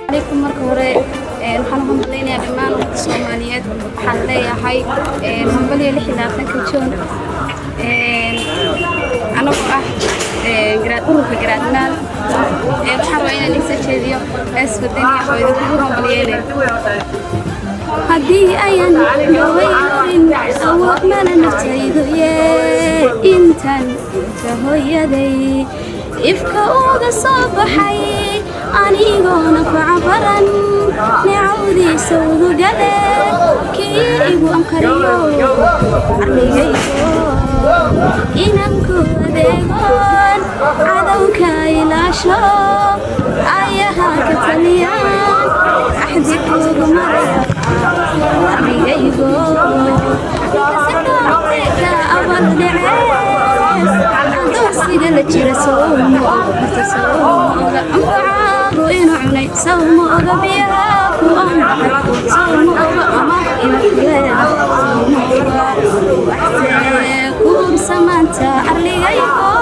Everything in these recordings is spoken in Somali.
Calaykum. Marka hore waxaan u hambaleynayaa dhammaan ummadda Soomaaliyeed. Waxaan leeyahay hambaliyo 26-ka Juun. Anagoo ah ururka Garaadmaal, waxaan rabaa inaan idiin soo jeediyo hees wadani oo idinkugu hambalyeynaya. Haddii ayan gawayrin awood mana naftaydu yee, intan ka hooyaday ifka uga soo baxay, anigoona facabaran nicawdiisa udugale, kii igu anqariyo arligaygo inanku adeegoon cadowka ilaasho, ayaha ka taliyaan axdi kuugu maraya arligaygo ka abal dhece adoonsiga la jira. Sowma oga, sowma oga anfacaagu inuu cunay, sowma oga biyaha ku anbaxay, sowma oga amaah ina kuleeda, sowma oga waxsee ku ursamaanta arligaygo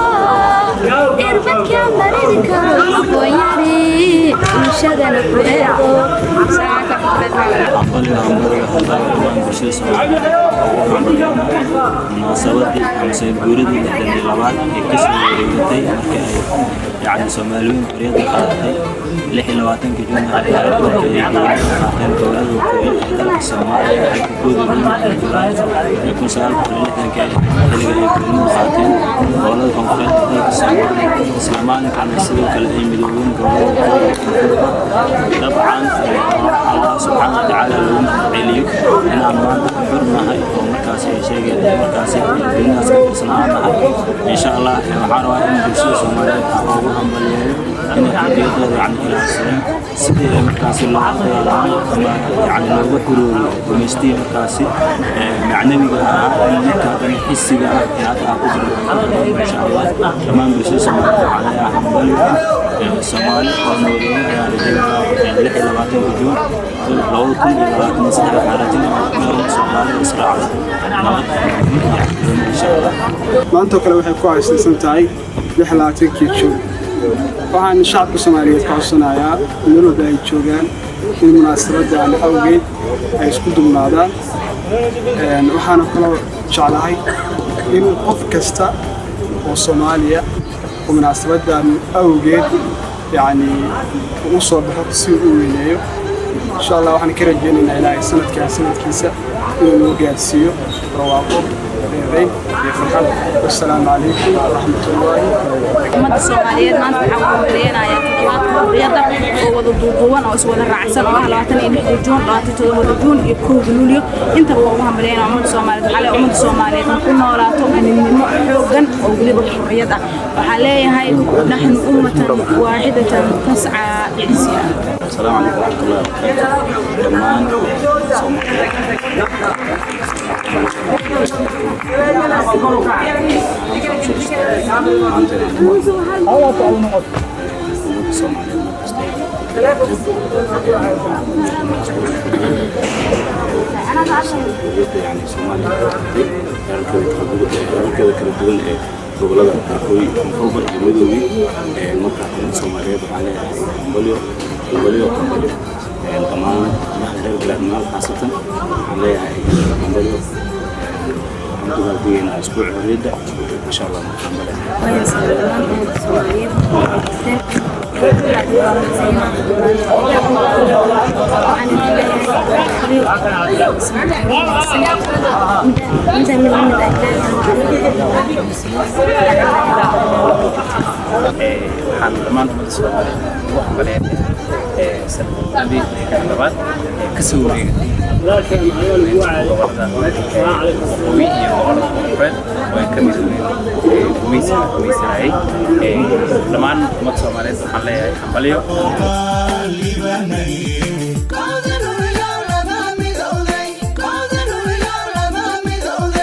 irbadka marin karo aqoon yari bulshadana ku eego. Hambalyo, hambalyo, hambalyo dhammaan bulshada Soomaaliyeed. Ugu hambalyeynaya munaasabadii ama sanad guuradii 62aad ee kasoo wareegatay markii ay, yacni, Soomaaliyiin xorriyadda qaadatay. 26-ka Juun waxay ahayd markii ay gobolada qaateen gobolada waqooyi ee dalka Soomaaliya, halka 1-da Julaay ee 1960-kii ay xilliga ay gobolada qaateen gobolada koonfureed ee dalka Soomaaliya, isla maalinkaana sidoo kale ay midoobeen gobolada waqooyi iyo koonfurba. Dabcan, Allah subxaana wa tacaala lagu mahadceliyo inaan maanta xor nahay oo markaasi ay sheegeen markaasi dunidaas ka tirsan aan nahay. Insha Allah, waxaan rabaa in bulshada Soomaaliyeed aan ugu hambaliyeeyo inay xorriyadooda, yacni, ilaashadeen sidii ay markaasi looga dagaalamay ama, yacni, looga xuroobay gumaystihii markaasi macnawiga ahaa in midka haddana xisiga ah ee hadda aan ku jirno aan ku xorowno, insha Allah. Dhammaan bulshada Soomaaliyeed waxaa leeyahay hambalyo. Soomaali oo nabadoono ayaan rajaynayaa 26-ka Juun 2023. Waxaan rajaynayaa Soomaalida israacda nabad iyo, insha Allah. Maantoo kale waxay ku haysaysan tahay 26-kii Juun. Waxaan shacabka Soomaaliyeed ka codsanayaa meel walba ay joogaan in munaasabaddan awgeed ay isku dubnaadaan. Waxaana kaloo jeclahay in qof kasta oo Soomaaliya oo munaasabaddan awgeed, yacni, u soo baxo si uu u weyneeyo, insha Allah. Waxaan ka rajaynaynaa Ilaahay sanadkan sanadkiisa inuu noo gaarsiiyo barwaaqo, reereyn iyo farxad. Wassalaamu calaykum waraxmatullaahi. Ummadda Soomaaliyeed maanta waxaan u hambaleynayaa toddobaadka xorriyadda oo wada duuduuban oo iswada raacsan oo ah 26-da Juun, 27-da Juun iyo 1-da Luulyo. Intaba waa ugu hambalyeynaya ummadda Soomaaliyeed. Waxaa leeyahay ummadda Soomaaliyeed ha ku noolaato midnimo xooggan oo weliba xorriyad ah. Waxaa leeyahay naxnu ummatan waaxidatan tascaa licisiha. السلام عليكم ورحمة الله وبركاته. Dhammaan Soomaaliyeed maanta ummadda Soomaaliyeed meel kasta ay xorriyadda, yani, Soomaaliya qaadatay heerarkeeda kala duwan ee gobolada waqooyi, koonfurba iyo midoobay. Marka ummadda Soomaaliyeed waxaan leeyahay hambalyo, hambalyo, hambalyo. Dhammaan madaxda reer Garaadmaal khaasatan waxaan leeyahay hambalyo. Waxaan u dabaaldegaynaa isbuuc xorriyadda, insha Allah. Marka hambalyo. Dhammaan ummadda Soomaaliyeed waxaan idin leeyahay inta mid lamid ah. Waxaan dhammaan ummadda Soomaaliyeed ugu hambaleynayaa sanadguuradii 62aad ee kasoo wareegatay gobolada waqooyi iyo gobolada koonfureed oo ay ka midoobeen gumaysiga gumaysanayay. Dhammaan ummadda Soomaaliyeed waxaan leeyahay hambalyo.